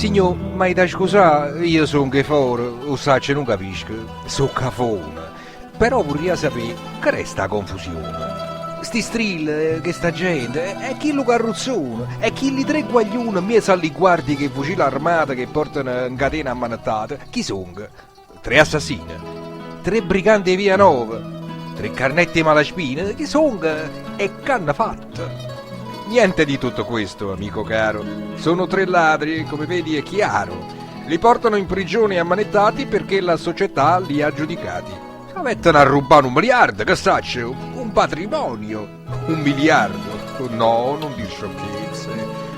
Signò, m'aita scusà, io songo 'e fore, 'o ssaccio nun capisco, so' cafone. Però vurria sapè che r'è sta confusione. Sti strille, chesta gente, e chillu carruzzone, e chilli tre guagliune 'mmiezzo a li guardie ch' 'e fucile armate che 'e portano 'ncatena ammanettate, chi songo? Tre assassine? Tre brigante 'e via nova? Tre carnette 'e Malaspina? Chi songo e c'hanno fatto? Niente di tutto questo, amico caro. Sono tre ladri, come vedi è chiaro. Li portano in prigione ammanettati perché la società li ha giudicati. S'avettero arrubbà nu miliardo, che saccio, un patrimonio. Un miliardo? No, non dir sciocchezze.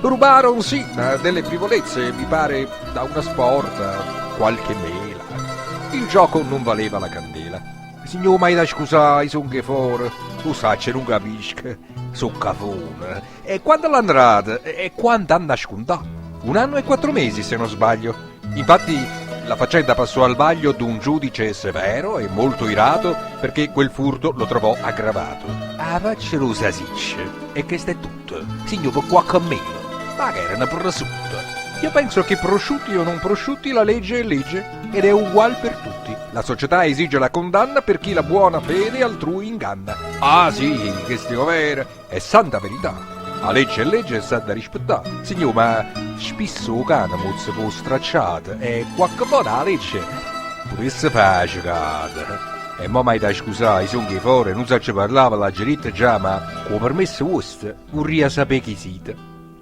Rubarono sì, ma delle frivolezze, mi pare da una sporta, qualche mela. Il gioco non valeva la candela. Signò, m'aita scusà, i' songo 'e fore, 'o saccio, nun capisco, so' cafone. E quanto l'hanno dato e quanto hanno scuntà? Un anno e quattro mesi, se non sbaglio. Infatti la faccenda passò al vaglio d'un giudice severo e molto irato perché quel furto lo trovò aggravato. 'A faccia d' 'o sasiccio, e chesto è tutto, signò pe quacche mela, ma che erano presutte. Io penso che prosciutti o non prosciutti la legge è legge ed è ugual per tutti. La società esige la condanna per chi la buona fede altrui inganna. Ah sì, chesto è overo, È santa verità, 'a legge è legge e s'ha da rispettà. Signò, ma spisso 'o cane mozzeca 'o stracciato e quacche vota 'a legge pur'essa fa 'a cecata. E mo m'aita scusà, i' songo 'e fora e nun saccio parlà, ve l'aggio ditto già, ma cu 'o permesso vuosto vurria sapé chi site.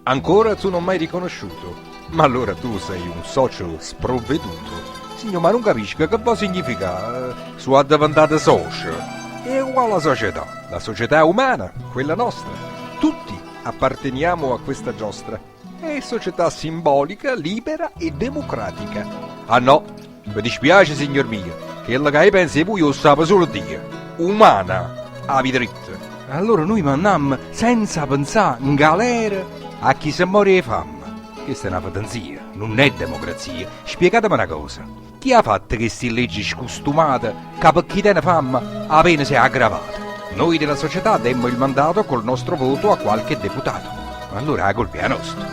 Ancora tu non m'hai riconosciuto? Ma allora tu sei un socio sprovveduto. Signò, ma nun capisco che vo' significà, so' addeventato socio. E quala società? La società umana, quella nostra. Tutti apparteniamo a questa giostra. È società simbolica, libera e democratica. Ah no, me dispiace signor mio, chello ca io penso 'e vuje 'o ssape sulo Dio. Umana, avite ditto. Allora nuje mannammo senza penzà 'n galera a chi se more 'e famme. Chesta è na fetenzia, nun è democrazia. Spiegateme na cosa, chi ha fatto chesti leggi scustumate ca pe chi tene famme 'a pena s'è aggravata? Noi della società demmo il mandato col nostro voto a qualche deputato. Ma allora 'a colpa è 'a nosta.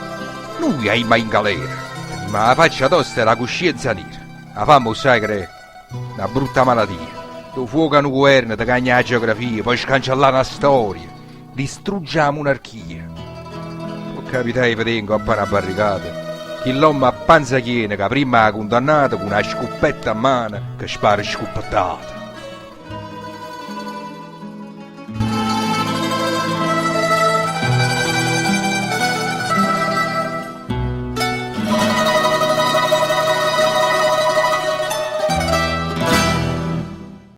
Nuje aimma i' 'n galera. Tenimmo 'a faccia tosta e 'a cuscienza nera. 'A famme 'o ssaje che è? Na brutta malatia. T' 'o fuoco nu guverno, te cagna 'a geografia, poi scancellà na storia, distrugge 'a munarchia. Po' capità 'e vedé 'ncopp' a na barricata chill'ommo a panza chiena ca primma ha cundannato cu na scuppetta 'mmano che spara scuppettate.